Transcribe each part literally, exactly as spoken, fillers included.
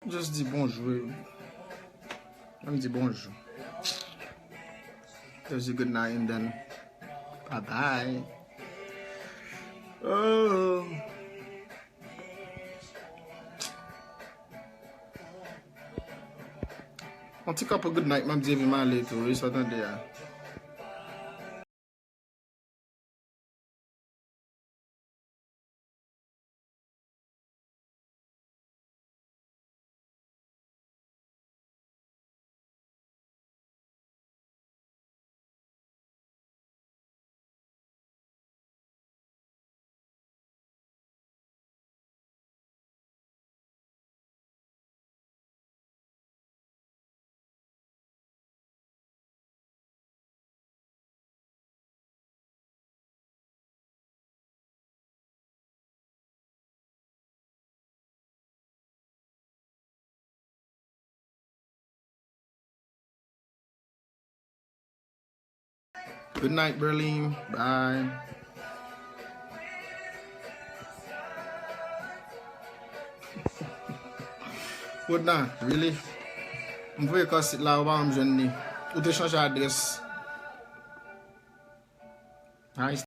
Just di bonjou. Ann di bonjou. Just di good night and then bye bye. Oh. Yon ti kòp good night, m ap di epi m ale tou, wi, sa w tande a. Good night, Berlin. Bye. Rodna, really? M voye kò sit la, ou pa janm jwenn li. Ou te chanje adrès. Nice.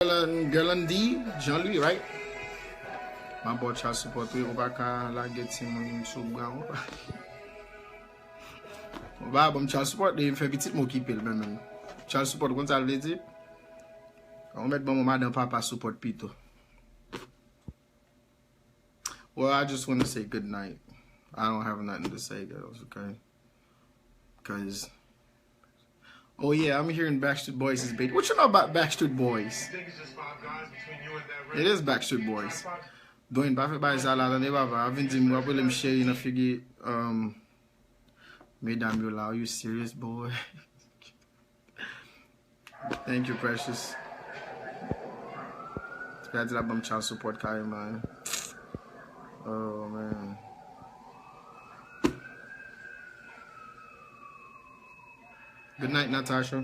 Gerlan-, Gerlandy Jean Louis, right? M ap ba w child support, wi, ou pa ka lage timoun sou bra w. Ou pa ban m child support, depi m fè pitit, m okipe l, menm, menm. Child support, ou konn sa l vle di? Ou mèt ban m yon madanm papa support pito. Well, I just want to say good night. I don't have nothing to say, girls, okay? Because, oh yeah, I'm hearing Backstreet Boys is bait. What you know about Backstreet Boys? It is Backstreet Boys. Dwayne, pa fè bagay sa la, tande papa. A vin di m, w ap rele m cheri nan figi, um, medam yo la. Are you serious, boy? Thank you, Precious. Ti pè a di l ap ban m child support kareman. Oh, man. Good night, Natasha.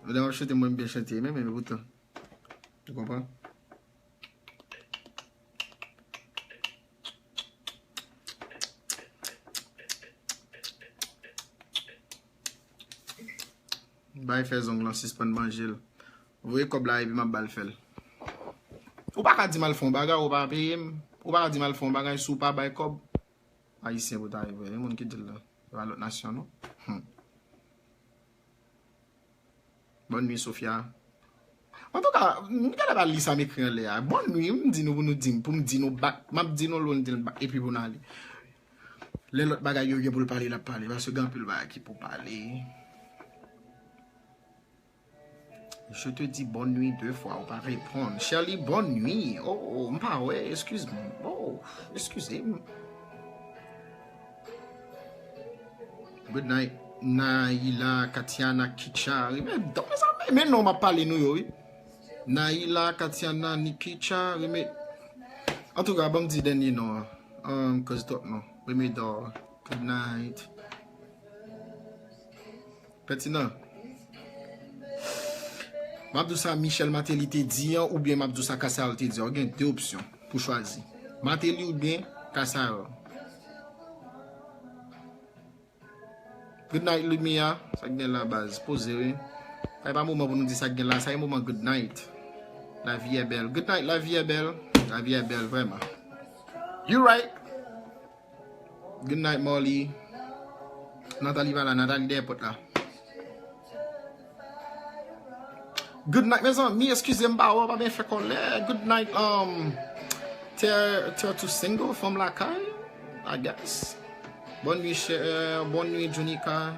Lè m ap chante, mwen m byen chante, men, men, men poutan. Ou konprann? Bay fè zong lan sispann manje l. Voye kòb la epi m ap ba l fè l. Ou pa ka di m al fè yon bagay, ou pa peye m. Ou pa ka di m al fè yon bagay si w pa bay kòb. Ayisyen pou ta rive. Gen moun ki di l la. Se pa lòt nasyon, non. Hmm. Bonne nuit, Sofia. Antouka, m genlè pa li sa m ekri anlè a. Bonne nuit, m di nou pou nou di m, pou m di nou bak. M ap di nou lè w di l bak, epi pou n ale. Lè lòt bagay yo gen pou l pale, l ap pale. Paske gen anpil bagay ki pou pale. Je te dis bonne nuit deux fois, ou pa reponn. Sherly, bonne nuit. Oh, oh, m pa wè, excuse me. Oh, excusez-moi. Good night. Naila, Katiana, Kicha. Remèt don, mezanmi. Men non, m ap pale nou yo, wi. Naila, Katiana, Nikicha, remèt. Antouka, ban m di dènye non an. Um, cause twòp non. Remèt don. Good night. Pètinan. M ap di w sa Michel Martelly te di an, oubyen m ap di w sa Kasayòl te di an. Ou gen de opsyon pou chwazi. Martelly oubyen Kasayòl. Good night, Lumia. Sa k gen la, baz? Poze, wi. Sa e pa moman pou nou di sa k gen la. Sa e moman good night. La vie est belle. Good night, la vie est belle. La vie est belle, vrèman. You right. Good night, Molly. Nathalie pa la, Nathalie dèyè pòt la. Good night, mezanmi, eskize m, pa wè, pa byen fè kòlè. Good night, um, Ter, Ter to single, fanm lakay, I guess. Bonne nuit, chè, euh, bonne nuit, Junica.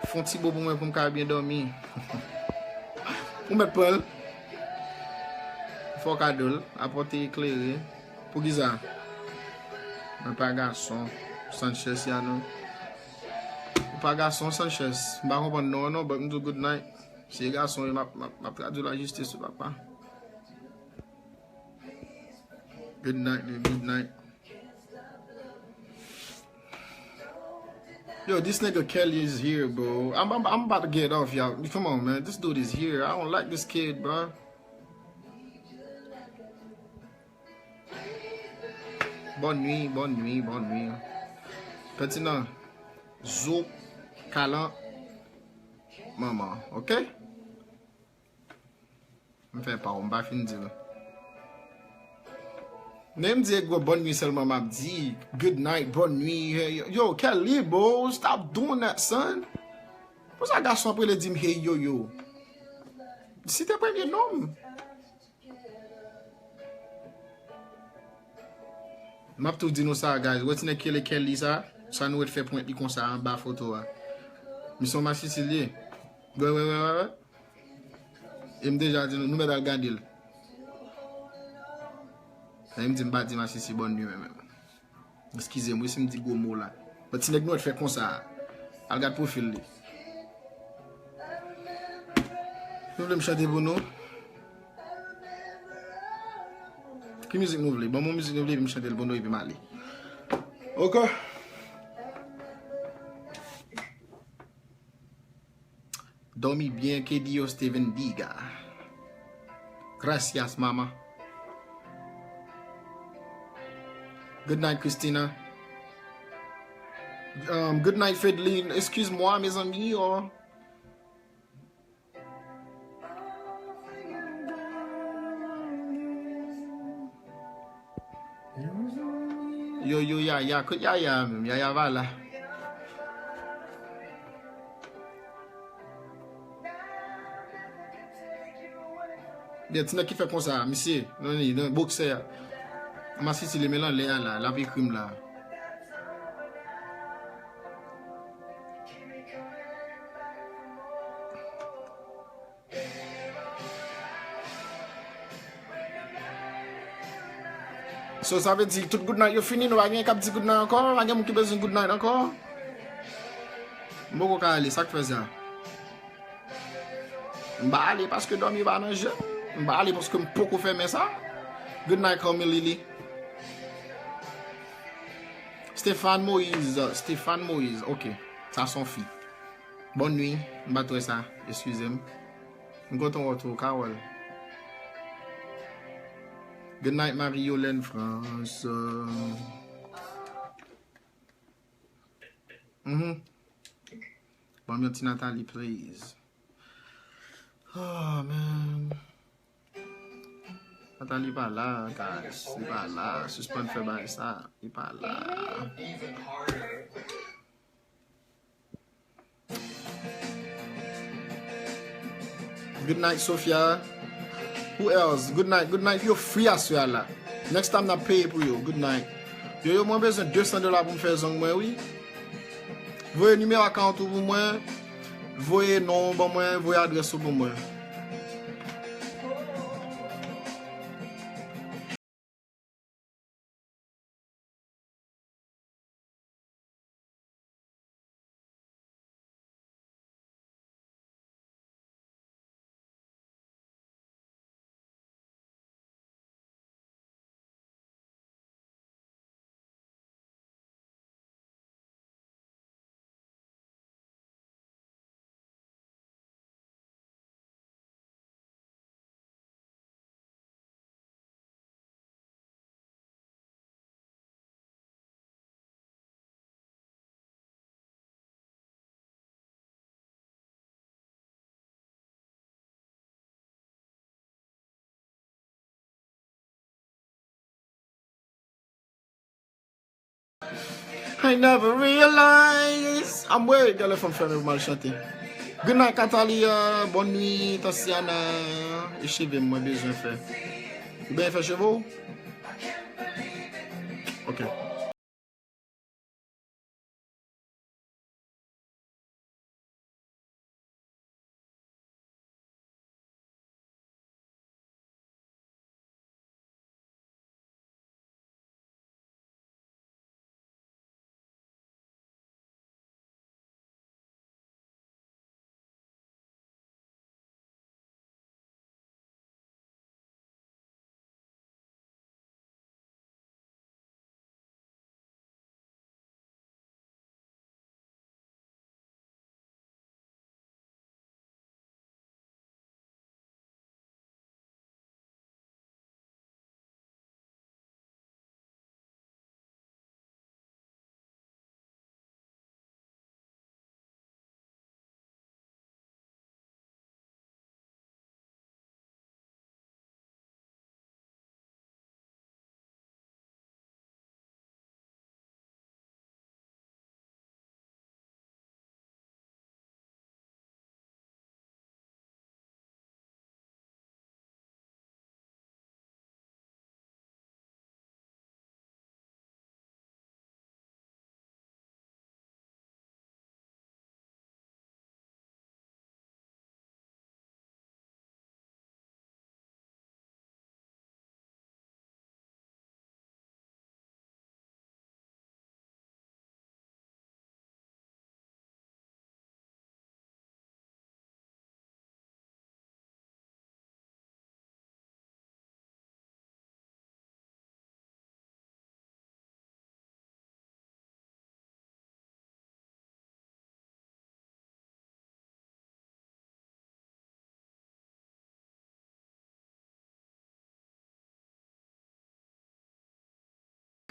Fon ti bo pou mwen, pou m ka byen dòmi. Ou mèt pran l. Fò kado l, apòte eklere. Poukisa? Mwen pa gason, Sanchez ya non. Ou pa gason, Sanchez. M pa konprann non, non, but m di w good night. Si e gason, m ap, m ap, m ap tradui lajistis, papa. Good night, man. Good night. Yo, this nigga Kelly is here, bro. I'm, I'm, I'm about to get off, y'all. Come on, man. This dude is here. I don't like this kid, bro. Bonne nuit, bonne nuit, bonne nuit. Pètinan, zo, kalan, manman, ok? M fè pa w, m pa fin di l. Men m di e gwo bonne nuit sèlman m ap di. Good night, bonne nuit. Yo, yo, Kelly, bro, stop doing that, son. Pou sa gason ap rele di m hey yo yo. Site premye non m. M ap tou di nou sa, guys. Wè ti nèg ki rele Kelly sa, sa nou wè t fè pwent li konsa anba foto a. Misye yon masisi li ye. Wè, wè, wè, wè, wè. E m deja di nou, nou mèt al gade l. E m di m pa di masisi bonne nuit menm. Eskize m wi si m di gwo mo la. But ti nèg nou wè t fè konsa a. Al gad pwofil li. Nou vle m chante pou nou? Ki mizik nou vle? Ban m yon mizik nou vle, epi m chante l pou nou, epi m ale. Ok. Dormi bien, que Dios te bendiga. Gracias, mama. Good night, Christina. Um, good night, Fedline. Excuse-moi, mes amis. Oh. Yo, yo, Yaya, kote Yaya menm? Yaya pa la. Gen ti nèg ki fè konsa, misye, nan li, nan boksè a. Masisi li men l anlè a la, l ap ekri m la. So, sa vle di, tout good night yo fini, nou pa gen k ap di good night ankò, pa gen moun ki bezwen good night ankò. M poko ka ale, sa k fè sa? M pa ale paske dòmi pa nan je m. M pa ale paske m poko fèmen sa. Good night, Carmelili. Stéphane Moïse, Stéphane Moïse, ok. Sa se yon fi. Bonn nwi, m pa t wè sa, eskize m. M kontan wè w tou, Carole. Good night, Marie Yolène France. Mhm. Ban m yon ti Nathalie, please. Oh, man. Nathalie pa la, guys. Li pa la. Sispann fè bagay sa. Li pa la. Good night, Sophia. Who else? Good night, good night. Yo free aswè a la. Next time n ap peye pou yo. Good night. Yo, yo, mwen bezwen de san dola pou m fè zong mwen, wi. Voye nimewo account ou pou mwen. Voye non w ban mwen. Voye adrès ou pou mwen. I never realize. Anmwey, gade lè fanm fèmen pou m al chante. Good night, Catalia. Bonn nwi, Tassiana. E cheve m, mwen bezwen fè. Ou byen fè cheve w? Ok.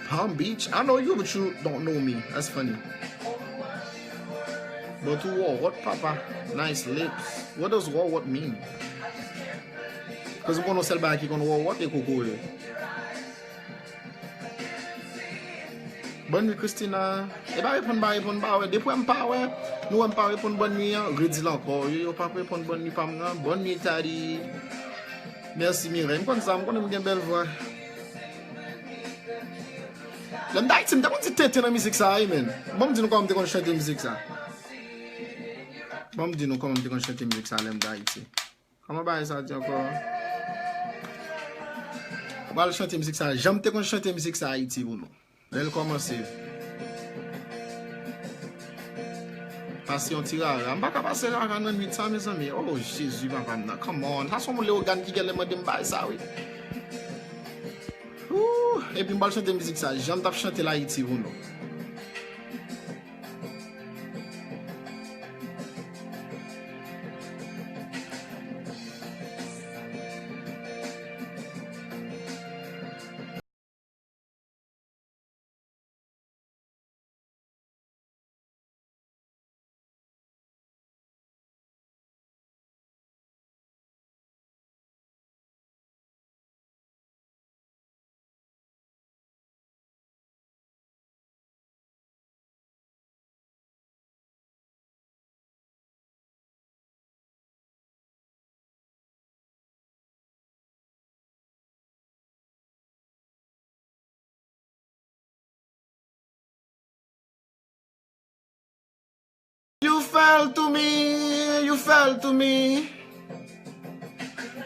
Palm Beach? I know you, but you don't know me. That's funny. But who wore what, papa? Nice lips. What does wore what mean? Cause m konn yon sèl bagay ki konn wore what e kokoye. Bonn nwi, Christina. E pa reponn, pa reponn, pa wè. Depi wè m pa wè, nou wè m pa reponn bonn nwi an, redi l ankò. Yo, yo p ap reponn bonn nwi pa m nan. Bonn nwi, Tadi. Mèsi, Mireille. M konn sa, m konnen m gen bèl vwa. Lè m t Ayiti, m te konn di tenten nan mizik sa a, wi, men. Ban m di nou kòman m te konn chante mizik sa. Ban m di nou kòman m te konn chante mizik sa lè m t Ayiti. Kòman bagay sa di ankò? Ou pral chante mizik sa. Jan m te konn chante mizik sa Ayiti pou nou. Lè l kòmanse. Pase yon ti rara. M pa ka pase rara nan nwit sa, mezanmi. Oh, Jezi, papa m nan. Come on. Sa se yon Leyogàn ki genlè mande m bagay sa, wi. Ooh, epi m pral chante mizik sa. Jan m t ap chante l Ayiti pou nou. Fell to me, you fell to me.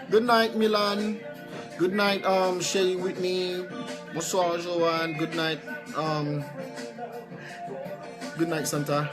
Good night, Milan. Good night, um, Sherry Whitney. Bonsoir, Joanne. Good night, um, good night, Santa.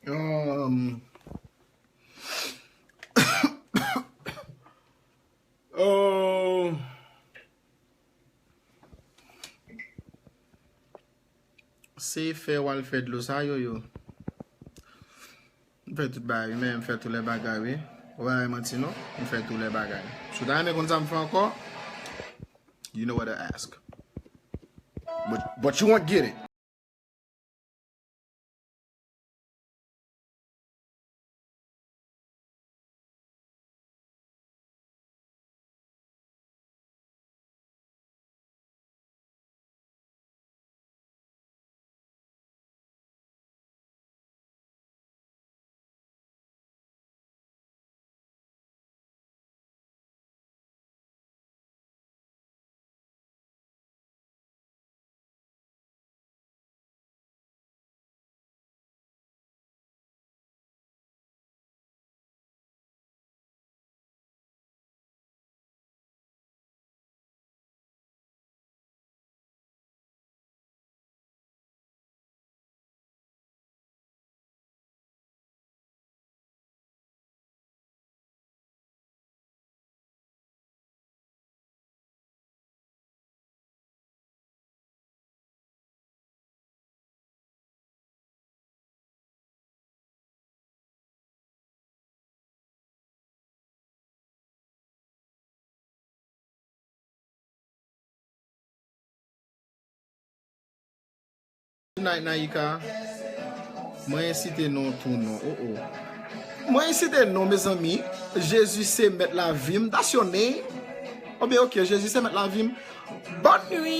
Um, oh, se fè w al fè dlo sa, yo, yo. M fè tout bagay, wi, men m fè tou lè bagay, wi. Ou pa bay manti, non? M fè tou lè bagay. Si w ta renmen konn sa m fè ankò, you know what to ask. But, but you won't get it. Good night, Naika. Mwen site non tou non. Oh, oh. Mwen site non, mezanmi. Jezi se mèt lavi m. That's your name? Oben, ok, Jezi se mèt lavi m. Bòn nwi.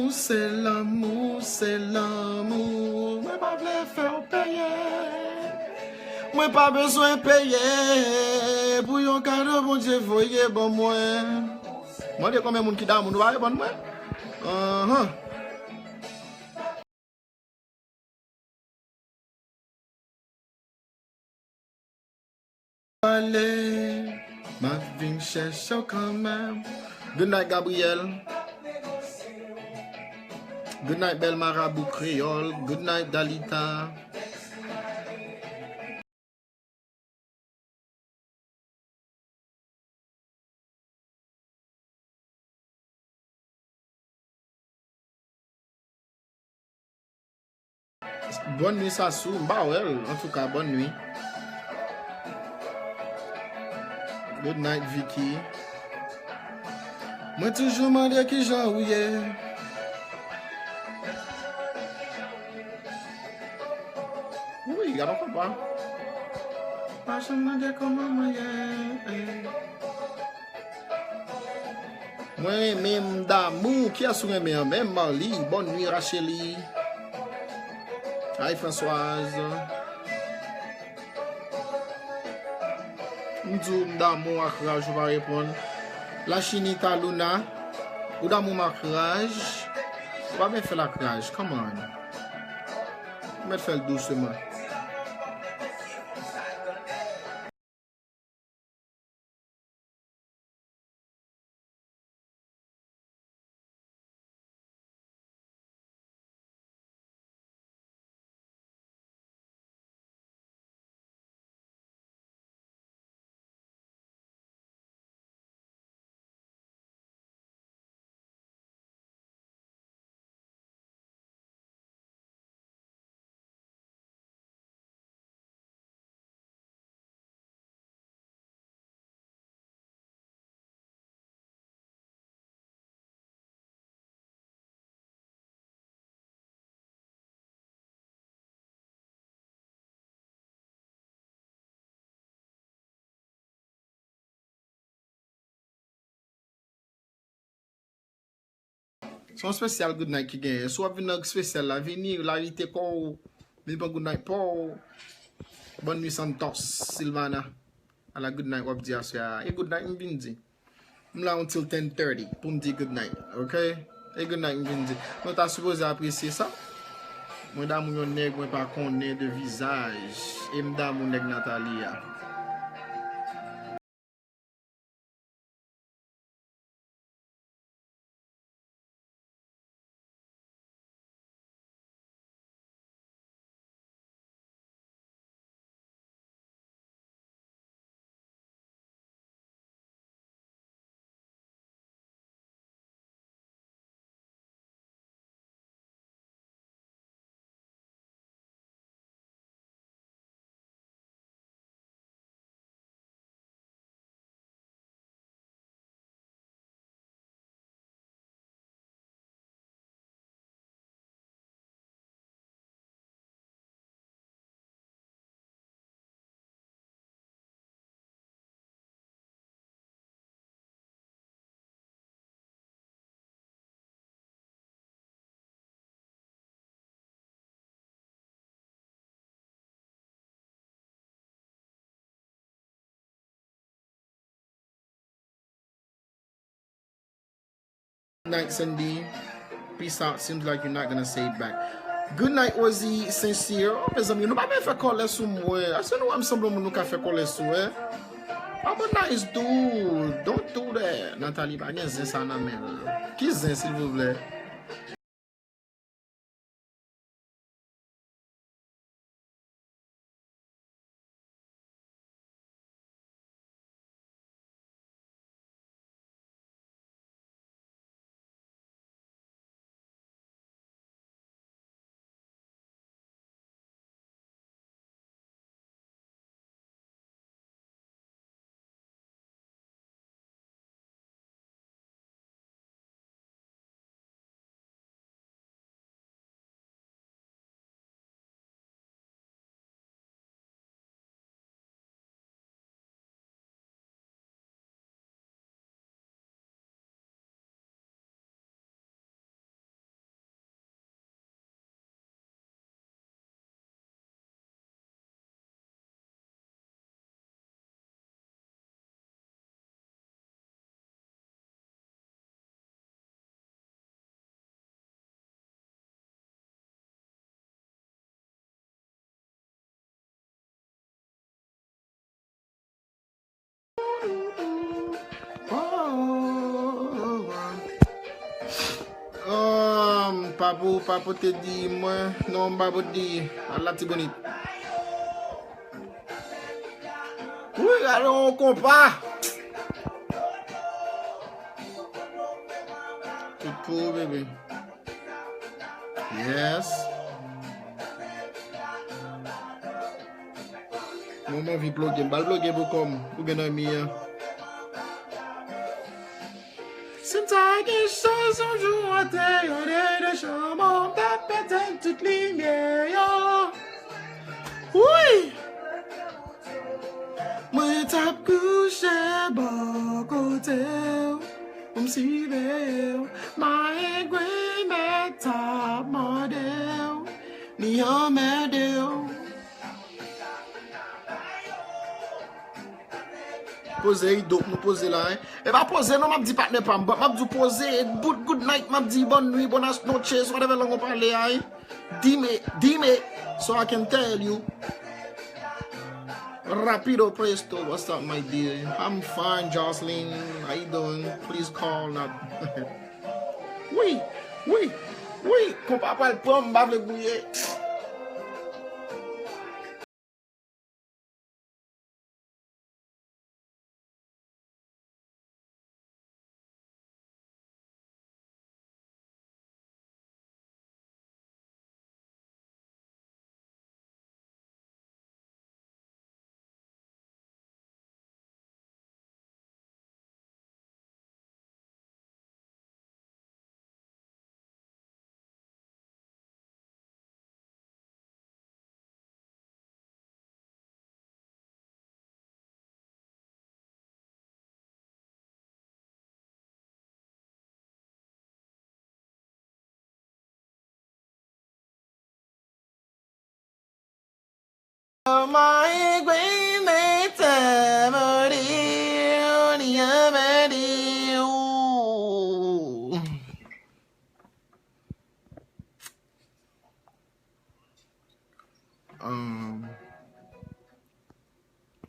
Lanmou, se lanmou, se lanmou. Mwen pa vle fè w peye. Mwen pa bezwen peye pou yon kado Bondye voye ban mwen. Mande konbyen moun ki damou, nou pa reponn mwen. Anhan. Ale, m ap vin chèche w kanmenm. Good night, Gabriel. Good night, bèl marabou kreyòl. Good night, Dalita. Bòn nwi, Sasou. M pa wè l. Antouka, bòn nwi. Good night, Vicky. Mwen toujou mande kijan ou ye. Wi, gade yon konpa. Pa janm mande kòman mwen ye. Mwen renmen m damou. Kiyès ou renmen an menm? Marly, bòn nwi, Rachely. Hi, Françoise. M di w m damou ak raj, ou pa reponn. Lachinita Luna, ou damou m ak raj? Ou pa byen fè l ak raj, come on. Ou mèt fè l douseman. Se yon spesyal good night ki genyen. Si w ap vin nan spesyal la, vini, lavite kò w, vin pran good night pa w. Bòn nwi, Santos, Silvana. Ala good night w ap di aswè a. E good night m vin di. M la until ten thirty pou m di good night, ok? E good night m vin di. Nou ta sipoze apresye sa. Mwen damou yon nèg mwen pa konnen de vizaj. E m damou nèg Nathalie a. Night, Cindy. Peace out. Seems like you're not gonna say it back. Good night, Ozzy Sincere. Oh, mezanmi, nou pa byen fè kòlè sou mwen. Èske nou wè m sanble moun nou ka fè kòlè sou, eh? I'm a nice dude. Don't do that. Nathalie, pa gen zen sa nan men l. Ki zen, silvouplè? Papou, Papou te di mwen, non, m pa pot di, al Latibonit. Wi, gade yon konpa. Tout pou ou, bebe. Yes. Mwen, m anvi ploge, m pral ploge pou kò m, pou gen nan mi an. Si m ta gen chans yon jou antre yon dedan chanm, m ta pete tout limyè yo. Wi! Mwen t ap kouche bò kote w, pou m siveye w. Mayengwen mèt t ap mande w, li anmède w. Poze, wi, donk nou poze la, hein. E pa poze non, m ap di patnè pa m, but m ap di w poze, bout good night, m ap di bonne nuit, buenas noches, whatever lang w pale a, hein. Dime, dime, so I can tell you. Rapido presto, what's up, my dear? I'm fine, Jocelyn. How you doing? Please call, not. Wi, wi, wi, konpa pral pran m, m pa vle gouye. My great Um,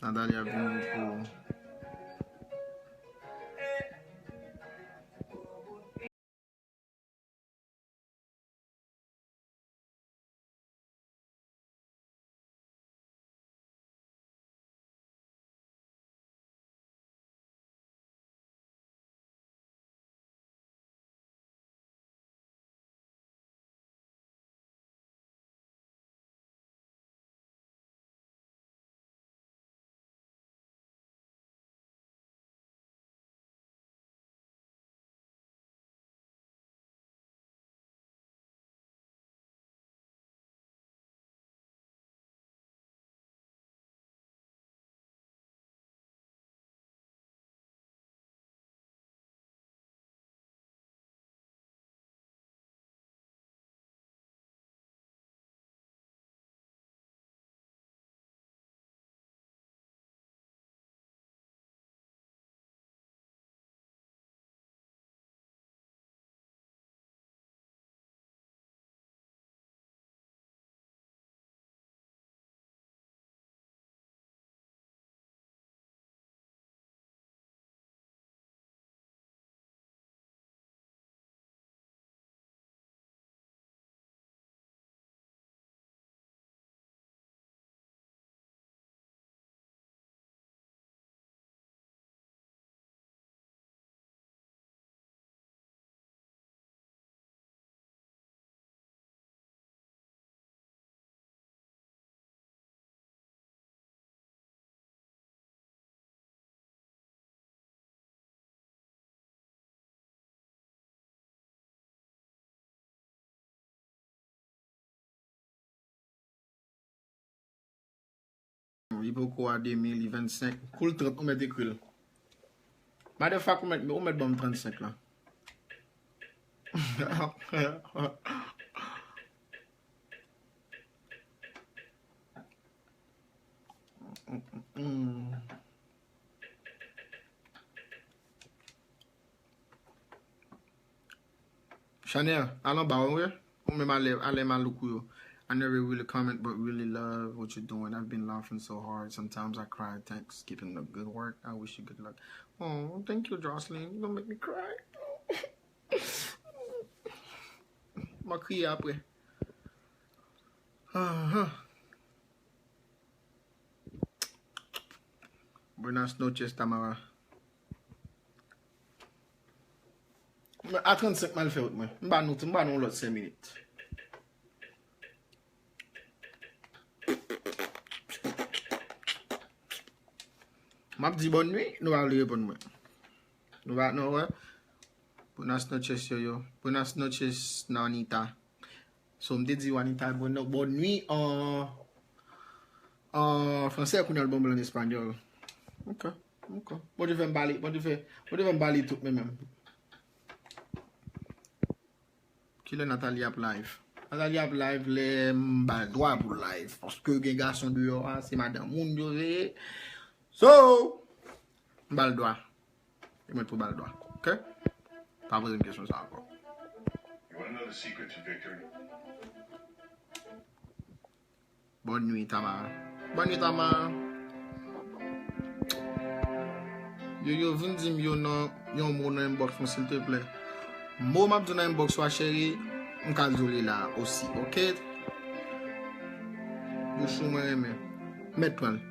Natalia vini pou Li poko a de mil, li vennsenk. Kou l trant, ou mèt ekri l. Motherfuck, ou mèt, ou mèt ban m trannsenk lan. Chanel, al anba, wi. Ou menm ale, ale mal ou kou yo. I never really comment, but really love what you're doing. I've been laughing so hard. Sometimes I cry. Thanks. Keep in the good work. I wish you good luck. Oh, thank you, Jocelyn. You gonna make me cry. W ap kriye apre. Ahan. Buenas noches, Tamara. Men a trannsenk m al fè wout mwen. M ba nou, m ba nou lòt senk minit. M ap di bòn nwi, nou pa vle reponn mwen. Nou pa, nou wè. Buenas noches, Yoyo. Buenas noches, Nanita. So, m te di Juanita, bòn, bòn nwi an, an fransè, kounye a l ban m l an espanyòl. Ok, ok. Bondye fè m pale, Bondye fè, Bondye fè m pale tout mwen menm. Kilè Nathalie ap live? Nathalie ap live lè m ba l dwa pou l live. Paske gen gason deyò a, se madanm moun yo veye. So, m ba l dwa. E mwen tou ba l dwa. Ok? Pa poze m kesyon sa ankò. Bòn nwi, Tamara. Bòn nwi, Tamara. Yo, yo, vin di m yo nan yon mo nan inbox mwen, silteplè. Mo m ap di w nan inbox ou a, cheri, m ka di w li la osi, ok? Bouch ou mwen renmen. Mèt pran l.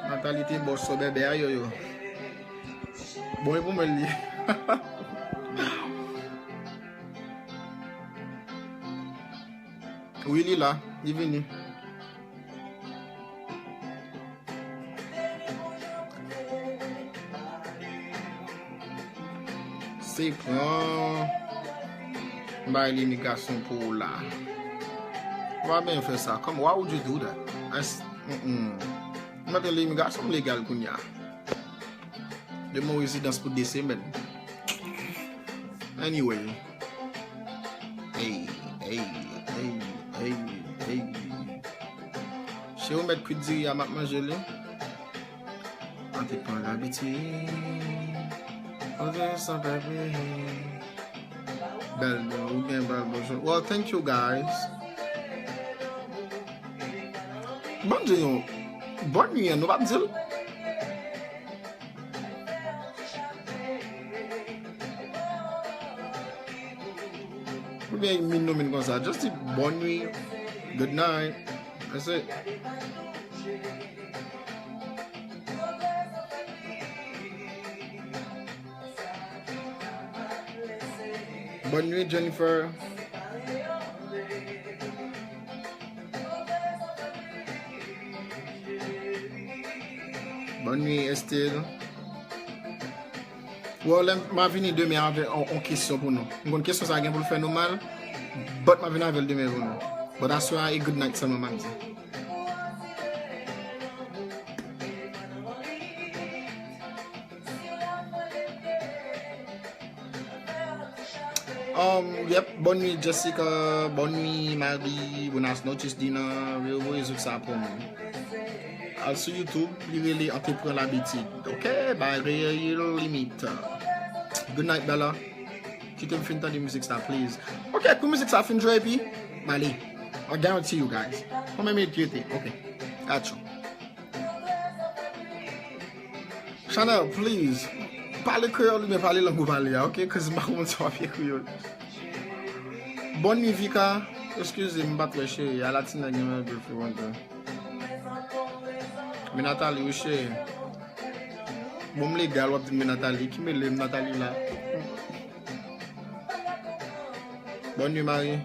Nathalie te bòs sou bèbè a, Yoyo. Bon, e pou mwen li. Wi, li la, li vini. Se pran bay limigrasyon pou ou la. Ou pa byen fè sa. Come, why would you do that? That's, mm-mm. Mwen te limigrasyon m legal kounye a. De mon rezidans pou de semèn. Anyway. Hey, hey, hey, hey, hey. Cheri, ou mèt kwit diri a, m ap manje li. An te pran labitid. Ou te san pepe. Bèl, ou gen bèl, bonjou. Well, thank you, guys. Bon, di nou, bòn nwi an, nou p ap di l. Oubyen min nou min konsa. Just di bòn nwi, good night. That's it. Bòn nwi, Jennifer. Bòn nwi, Estelle. Well, lè m a vini demen avè on, on kesyon pou nou. M konn kesyon sa gen pou l fè nou mal, but m a vin avè l demen pou nou. But aswè a, e good night sèlman m ap di. Um, yep, bonne nuit Jessica, bonne nuit Marie, buenas noches Dina, revoye zouk sa pou mwen. Al sou YouTube, li rele An te pran labitid. Ok, bay reyèl limit. Good night, Bella. Kite m fin tande mizik sa, please. Ok, kou mizik sa fin jwe epi, m ale. I guarantee you guys. Konbyen minit ki rete? Ok. Atchou. Chanel, please. Pale kreyòl oubyen pale lang ou pale a, ok? Cause m pa konprann sa w ap ekri yo. Bonne nuit, Vika. Eskize m, m pa t wè cheri. A Latina gen mwen bèl fi kontan. Men Nathalie, wi, cheri. Bon, m legal, w ap di m men Nathalie. Ki mele m Nathalie la? Bonne nuit, Marie.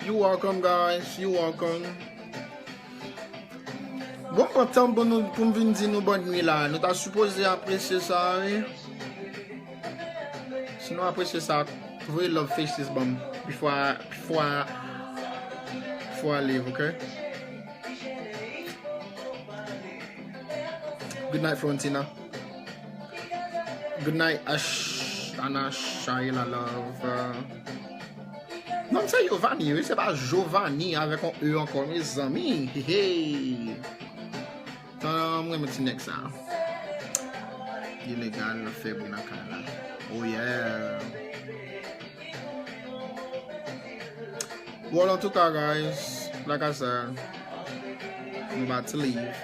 You welcome, guys. You welcome. Bon, pran tan pou nou, pou m vin di nou bòn nwi la. Nou ta sipoze apresye sa, wi. Si nou apresye sa, voye love faces ban m. Before I, before I, before I leave, ok? Good night, Florentina. Good night, Ash, Ana, Shayla, love. Uh, Se Yovani, wi, se pa Jovani avèk yon E ankò, mezanmi. Hey, hey. Tan, mwen renmen ti nèg sa. Ilegal, fè bri nan kay la. Oh yeah. Well, antouka, guys, like I said, I'm about to leave.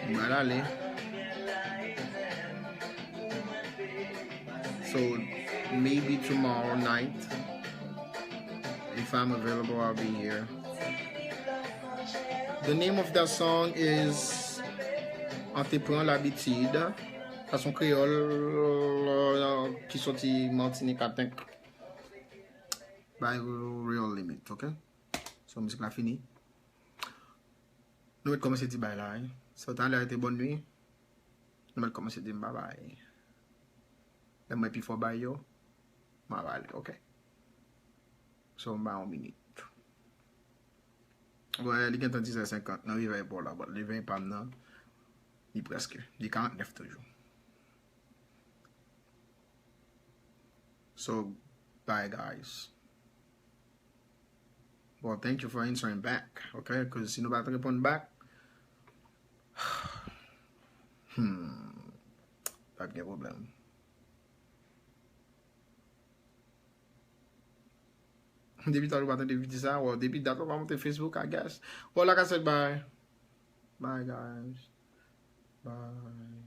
Mwen pral ale. So, maybe tomorrow night, if I'm available, I'll be here. The name of that song is An te pran labitid. Sa se yon kreyòl, euh, ki soti Matinik, I think. By Real Limit, ok? So, mizik la fini. Nou mèt kòmanse di bay la, wi. So, talè a te bòn nwi. Nou mèt kòmanse di m babay. Lè mwen pi fò bay yo, m ap ale, ok? So, m ba yon minit. Wè, li gentan diz è senkant nan revèy pa w la, but revèy pa m nan, li prèske, li karant nèf toujou. So, bye, guys. Well, thank you for answering back, ok? 'Cause si nou pa t reponn back, hmm, pa t gen pwoblèm. Depi talè ou pa tande videyo sa, well, depi dat ou pa monte Facebook, I guess. Well, like I said, bye. Bye, guys. Bye.